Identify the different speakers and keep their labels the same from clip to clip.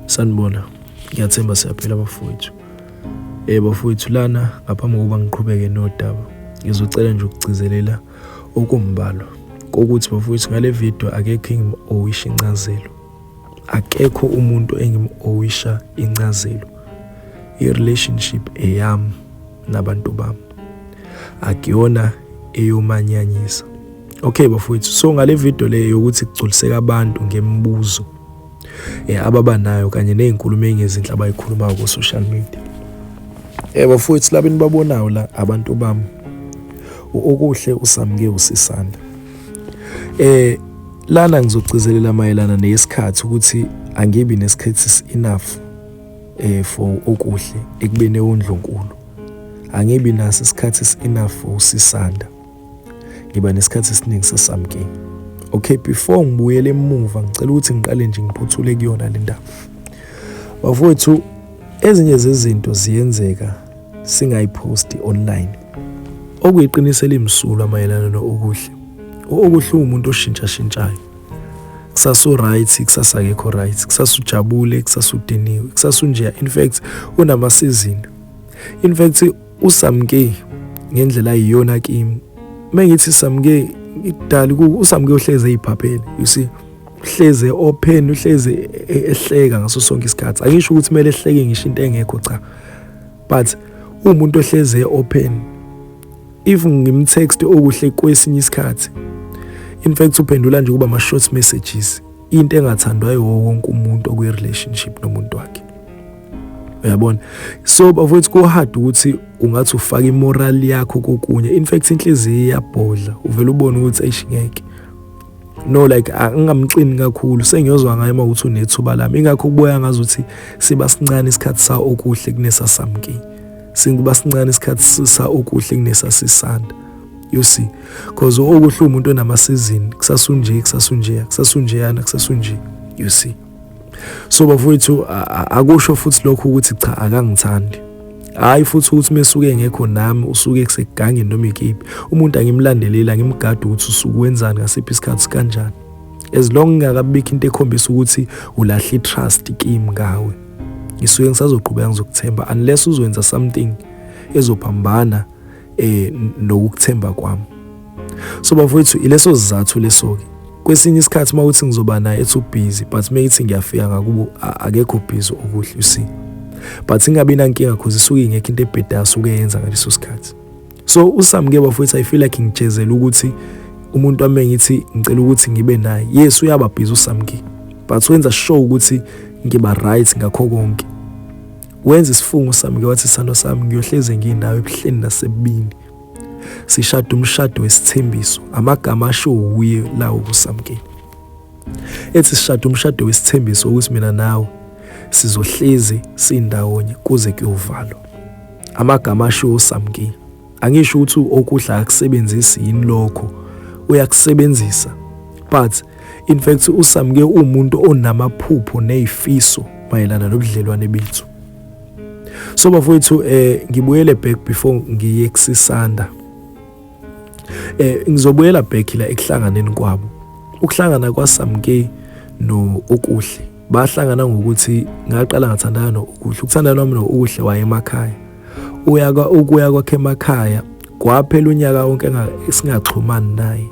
Speaker 1: Sanibona, ngiyathemba siyaphila bafowethu. Bafowethu lana ngaphambi kokuba ngiqhubeke nodaba, ngizocela nje ukugcizelela okumbalwa kokuthi bafowethu ngale video akekho engim-owisha incazelo. Akekho umuntu engim-owisha incazelo. I-relationship eyami nabantu bami. Akuyona eyomanyanyisa. Okay bafowethu, so ngale video le yokuthi kugculiseka abantu ngemibuzo ababa nayo kanye nezinkulumo ezingezinhle abayikhulumayo ku social media. Bafowethu laba enibabonayo la abantu bami. Okuhle uSamke uSisanda. Lana ngizogcizelela mayelana nesikhathi ukuthi angibi nesikhathi enough for okuhle ekubeni ewundlunkulu. Angibi naso isikhathi enough for uSisanda. Ngiba nesikhathi esiningi saSamke. Okay, before ngibuyele emuva ngicela ukuthi ngiqale nje ngiphuthule kuyona le ndaba. Bafowethu, ezinye zezinto ziyenzeka singayiphosti online. Okuyiqiniso elimsulwa mayelana noOkuhle. UOkuhle uwumuntu oshintshashintshayo. Kusasa u-right, kusasa akekho right, kusasa ujabule, kusasa udiniwe, kusasa unjeya. In fact, unama-season. In fact, uSamke ngendlela ayiyona kimi. Mengithi Samke idali uSamke uhleze eyiphaphele, you see. Uhleze open, uhleze ehleka ngaso sonke isikhathi. Angisho ukuthi kumele ehleke ngisho into engekho, cha. But umuntu ohleze open. If ngimtext okuhle kwesinye isikhathi, in fact uphendula nje kuba ama short messages, into engathandwayo wonke umuntu okwi relationship nomuntu wakhe. Uyabona? So bafowethu ku hard ukuthi ungathi ufaka imoral yakho kokunye. In fact inhliziyo iyabhodla, uvela ubone ukuthi eish ngeke. No, like angingamxini kakhulu, sengiyozwa ngaye uma uthi unethuba lami. Ingakho kubuya ngazuthi siba sincane isikhathi sa okuhle kunesaSamke. Singuba sincane isikhathi sa okuhle kunesasisanda. You see, because okuhle umuntu onama season, kusasa unje, kusasa unje, kusasa unjeyana, kusasa unje. You see. So bafowethu akusho futhi lokho ukuthi cha akangithandi. Hayi futhi ukuthi mesuke engekho nami usuke kusegangeni noma ikephi. Umuntu angimlandeleli, angimgadi ukuthi usuke wenzani ngasiphi isikhathi kanjani. As long ngingakabikho into ekhombisa ukuthi ulahla i-trust kimi ngawe, ngisuke ngisazoqhubeka ngizokuthemba unless uzwenza something ezophambana nokukuthemba kwami. So bafowethu ileso sizathu leso ke. Kwesinye isikhathi mawuthi ngizoba naye ethi ubusy, but meyithi ngiyafika ngakubo akekho busy okuhle, you see. But ingabi nankinga cause isuke ingekho into ebhedayo asuke yenza ngaleso sikhathi. So uSamke bafowethu I feel like ngijezela ukuthi umuntu wami ngithi ngicela ukuthi ngibe naye. Yes, uyaba busy uSamke, but wenza sure ukuthi ngiba right ngakho konke. Wenza isifungo uSamke wathi sithando sami ngiyohleze nginawe ebuhleni nasebubini. Sishada umshado wesithembiso, amagama asho uye lawo kuSamke. Ethi sishada umshado wesithembiso ukuthi mina nawe sizohlezi sindawonye kuze kuyovalwa. Amagama asho uSamke. Angisho ukuthi okuhle akusebenzisi yini lokho, uyakusebenzisa. But in fact uSamke umuntu onamaphupho nezifiso mayelana nobudlelwane bethu. So bafowethu ngibuyele back before ngiye kusisanda. Ngizobuyela back la ekuhlanganeni kwabo. Ukuhlangana kwaSamke no Okuhle. Bahlangana ngokuthi ngaqala ngathandana noOkuhle. Ukuthandana kwami noOkuhle waye emakhaya. Uya ukuya kwakhe emakhaya kwaphela unyaka wonke singaxhumani naye.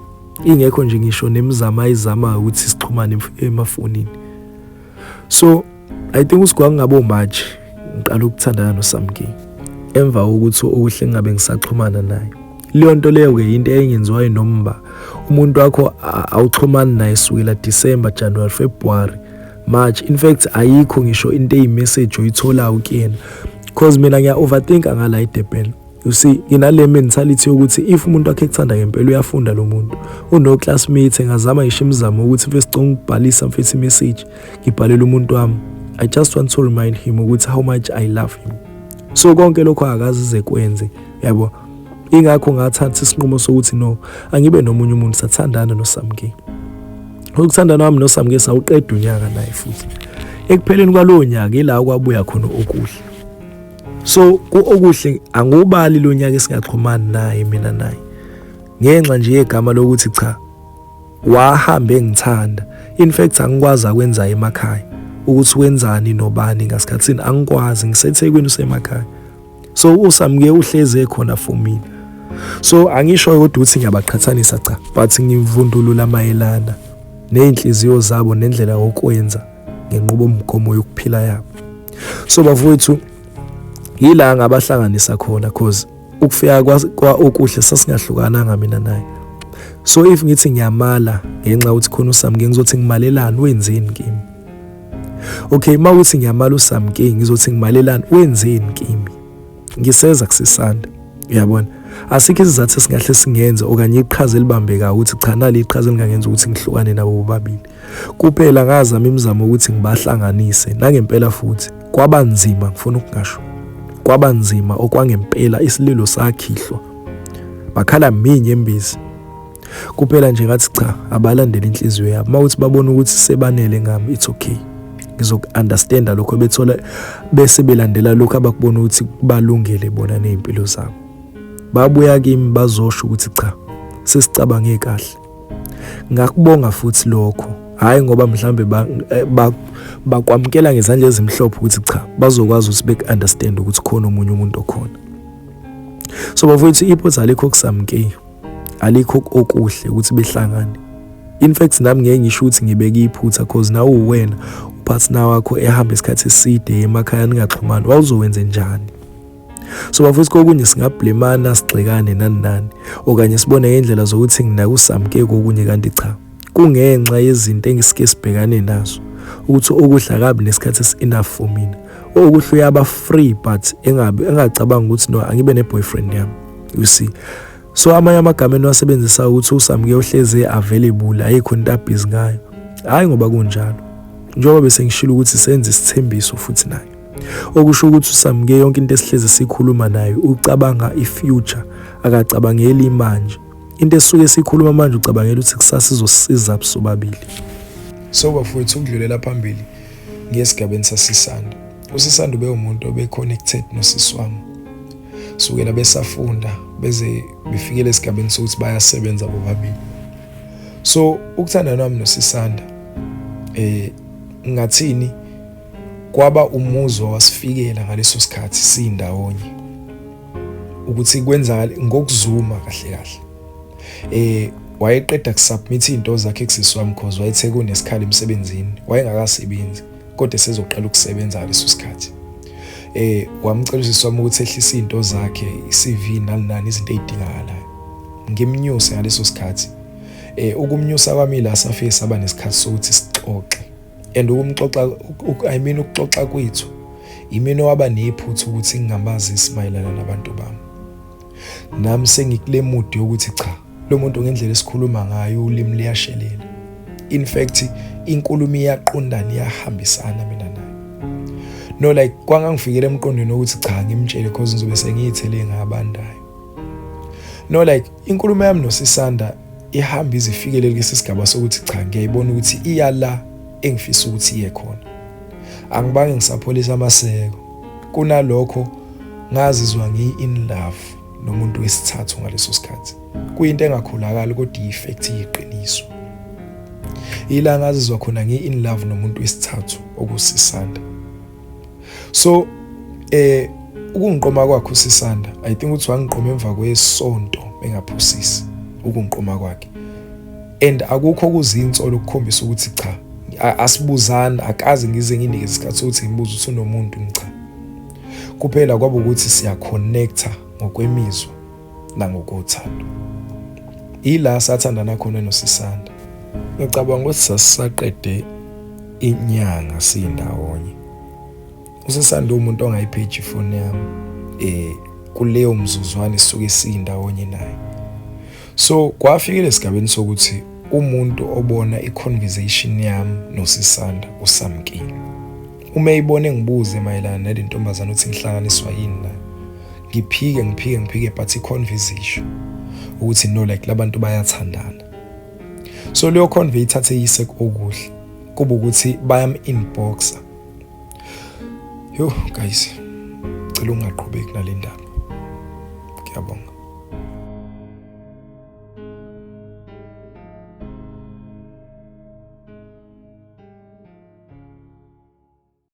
Speaker 1: Ingekho nje ngisho nemizamo ayizamayo ukuthi sixhumane emafonini. So I think usigwa ngabo March ngiqala ukuthandana noSamke. Emva kokuthi okuhle ngingabe ngisaxhumana naye. Leyo nto leyo ke into engenziwayo nomba. Umuntu wakho awuxhumani naye sukela December, January, February, March. In fact ayikho ngisho into eyi message oyitholayo kuyena. Because mina ngiya overthink ngala eDurban. You see, nginale mentality yokuthi if umuntu wakhe ekuthanda ngempela uyafunda lo muntu. Uno classmate engazama ngisho imizamo ukuthi mfethu sicela ukubhalisa mfethu message ngibhalele umuntu wami. I just want to remind him ukuthi how much I love him. So konke lokho akaze ize kwenze, yabo. Ingakho ngathatha isinqumo sokuthi no, angibe nomunye umuntu, sathandana noSamke. Ukuthandana kwami noSamke sawuqeda unyaka naye futhi. Ekupheleni kwalowo nyaka ila kwabuya khona okuhle. So okuhle angubali lo nyaka esingaxhumani naye mina naye. Ngenxa nje yegama lokuthi cha wahamba engithanda. In fact angikwazi akwenza emakhaya. Ukuthi wenzani nobani ngasikhathini angikwazi, ngiseThekwini usemakhaya. So uSamke uhlezi ekhona for mina. So angisho kodwa ukuthi ngiyabaqhathanisa, cha, but ngivundulula mayelana nezinhliziyo zabo nendlela yokwenza ngenqubomgomo yokuphila yabo. So bafowethu, yila ngabahlanganisa khona, cause ukufika kwa Okuhle sasingahlukananga mina naye. So if ngithi ngiyamala ngenxa ukuthi khona uSamke, ngizothi ngimalelani? Wenzeni kimi? Okay, mawuthi ngiyamala uSamke, ngizothi ngimalelani? Wenzeni kimi? Ngiseza kusisanda, uyabona, asikho isizathu esingahle singenze okanye iqhaza elibambekayo ukuthi cha, nali iqhaza elingangenza ukuthi ngihlukane nabo bobabili. Kuphela ngazama imizamo ukuthi ngibahlanganise nangempela, futhi kwaba nzima. Ngifuna ukungasho kwaba nzima okwangempela, isililo sakhihlwa, bakhala minye embizi. Kuphela nje ngathi cha, abalandele inhliziyo yabo. Mawuthi babona ukuthi sebanele ngami, it's okay, ngizoku-understanda lokho, bethola bese belandela lokho abakubona ukuthi kubalungele bona ney'mpilo zabo. Babuya kimi bazosho ukuthi cha, sesicabange kahle. Ngakubonga futhi lokho, hhayi ngoba mhlambe bakwamukela ngezandla ezimhlophe ukuthi cha, bazokwazi ukuthi beku-understand ukuthi khona omunye umuntu okhona. So bafowethu, iphutha alikho kuSamke, alikho Okuhle ukuthi behlangane. In fact, nami ngeke ngisho ukuthi ngibeke iphutha, cause nawe uwena upartner wakho ehamba isikhathi eside emakhaya ningaxhumani, wawuzowenze njani? So bafowethu, kokunye singablemana, sigxekane, nani nani, okanye sibone ngendlela zokuthi nginaka uSamke kokunye, kanti cha, kungenxa yezinto engisike sibhekane nazo ukuthi Okuhle akabi nesikhathi esi-enough for mina. Okuhle uyaba free but engabi engacabanga ukuthi no, angibe ne-boyfriend yami, you see. So amanye amagama eniwasebenzisa ukuthi uSamke uhlezi available, ayikho into abhizi ngayo, hhayi ngoba kunjalo. Njengoba bese ngishilo ukuthi senze isithembiso futhi naye, okusho ukuthi uSamke yonke into esihlezi sikhuluma naye ucabanga i-future, akacabangeli manje. Into esuke sikhuluma manje ucabangela ukuthi kusasa izosisiza sobabili. So bafowethu, ukudlulela phambili ngesigabeni sasisanda, uSisanda ube umuntu obe-connected nosisi wami sukela besafunda beze befikele esigabeni sokuthi bayasebenza bobabili. So ukuthandana kwami noSisanda, ngathini, kwaba umuzwa wasifikela ngaleso sikhathi sindawonye ukuthi kwenzakala ngokuzuma kahle kahle. Wayeqeda kusubmit izinto zakhe kusisi wami, cause wayethe kunesikhala emsebenzini, wayengakasebenzi kodwa sezoqala ukusebenza ngaleso sikhathi. Wamcela usisi wami ukuthi ehlise izinto zakhe, i-CV nani nani, izinto ezidingakalayo. Ngimnyuse ngaleso sikhathi. Ukumnyusa kwami la safike saba nesikhathi sokuthi sixoxe, and ukumxoxa, I mean ukuxoxa kwethu, imina owaba nephutha ukuthi ngingamazisi mayelana nabantu bami. Nami sengikule mood yokuthi cha, lo muntu ngendlela esikhuluma ngayo ulimi liyashelela. In fact, inkulumo iyaqondana, iyahambisana mina naye. No, like kwangangifikela emqondweni ukuthi cha, ngimtshele, cause ngizobe sengiyithele ngabandayo. No, like inkulumo yami noSisanda ihamba izifikele kulesi sigaba sokuthi cha, ngiyayibona ukuthi iya la engifisa ukuthi iye khona. Angibange ngisapholisa amaseko. Kunalokho ngazizwa ngiyi-in love nomuntu wesithathu ngaleso sikhathi. Kuyinto engakholakali kodwa iyi-fact, iyiqiniso. Ila ngazizwa khona ngiyi-in love nomuntu wesithathu, okuSisanda. So ukungiqoma kwakhe uSisanda, I think ukuthi wangiqoma emva kwesonto, engaphosisi ukungiqoma kwakhe, and akukho kuzinsolo ukukhombisa ukuthi cha, asibuzani, akaze ngize nginike isikhathi sokuthi ngimbuze ukuthi unomuntu. Cha, kuphela kwaba ukuthi siyaconnecta ngokwemizwa nangokothando. Ila sathandana khona noSisanda. Ngicabanga ukuthi sasisaqede inyanga sindawonye. USisanda umuntu ongayipheji ifoni yami kuleyo mzuzwana esuke sindawonye naye. So kwafikile esigabeni sokuthi umuntu obona i-conversation yami noSisanda uSamkile. Uma eyibona engibuze mayelana nale ntombazane ukuthi ngihlanganiswa yini nayo, ngiphike, ngiphike, ngiphike, but i-conversation ukuthi no, like labantu bayathandana. So leyo conve ithathe yise Okuhle, kuba ukuthi bayam-inboxa. Yo guys, cela ungaqhubeki nale ndaba, ngiyabonga.